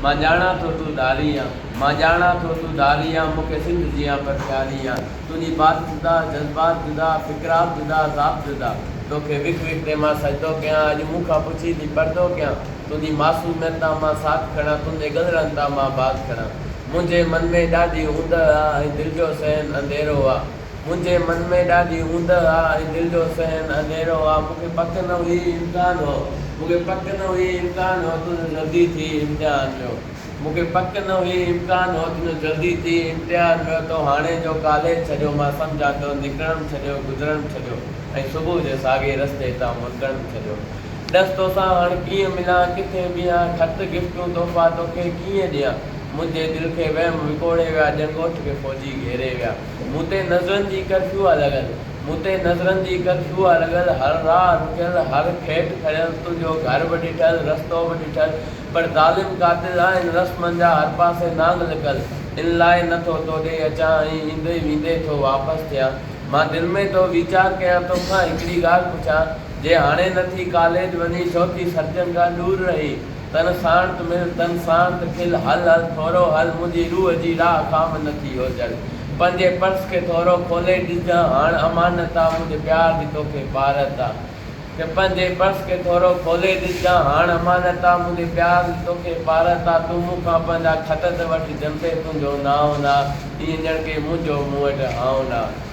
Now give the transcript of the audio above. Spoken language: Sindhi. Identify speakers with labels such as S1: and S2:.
S1: مان ڄاڻان ٿو تون ڌاري آن، مان ڄاڻان ٿو تون ڌاري آن، مون کي سنڌ جيان پر پياري آن. تنهنجي بات جدا، جذبات جدا، فڪرات جدا، ذات جدا. توکي وک وک تي مان سجدو ڪيان، اڄ مون کان پڇي ٿي پردو ڪيان. تنهنجي معصوميت تان مان ساٿ کڻان، تنهنجي ڳلڙن تان مان باز کڻان. منهنجي من ۾ ڏاڍي اوندهه آ ۽ دل جو صحن انڌيرو آ. منهنجي من ۾ ڏاڍي اوندهه آ ۽ دل جو صحن انڌيرو آ. مون کي پڪ نه هئي امڪان هو، مون کي پڪ نه هئي امڪان هو تنهنجو جلدي ٿي امتحان ويو. مون کي پڪ نه هئي امڪان هو تنهنجو جلدي ٿي امتحان ويو. تو هاڻي جو ڪاليج ڇڏيو مان سمجهان ٿو نڪرڻ به ڇڏيو گذرڻ به ڇڏيو ۽ صبح جي ساڳئي رستي تان مرڪڻ به ڇڏيو. ڏس توسان هاڻ ڪيئن ملان ڪٿي بيهان خط گفٽون تحفا توکي ڪيئن ڏيان. منهنجي دل کي وهم وڪوڙي ويا ڄڻ ڳوٺ کي فوجي گهيري ويا. مون تي نظرن جي ڪرفيو آ لڳل، مون تي نظرن جي ڪرفيو آ لڳل، هر راهه رڪيل، هر کيٽ کڙيل، تنهنجو گهر به ڏٺل، رستو به ڏٺل، پر ظالم قاتل آهن رسمن جا هر پاسي نانگ لڪل، ان لاء نه ٿو تو ڏي اچان ۽ ايندي ويندي ٿو واپس ٿيان. مان دل ۾ ٿو ويچار ڪيان توکان هڪڙي ڳالهه پڇان، جي هاڻي نه ٿي ڪاليج وڃي ڇو ٿي سرجن کان ڏور رهين؟ تن ساڻ ته مل، تن ساڻ ته کل، هل هل ٿورو هل، منهنجي روح جي راهه کان به نه ٿي اوجهل. پنهنجي پرس کي ٿورو کولي ڏسجان، هاڻ امانت آ منهنجي پيار جي توکي پارت آ. ڪي پنهنجي پرس کي ٿورو کولي ڏسجان، هاڻ امانت آ منهنجي پيار جي توکي پارت آ. تون مون کان پنهنجا خط ته وٺ، جن تي تنهنجو نانء نه آ، ائين ڄڻ ڪي منهنجو مون وٽ هانء نه آ.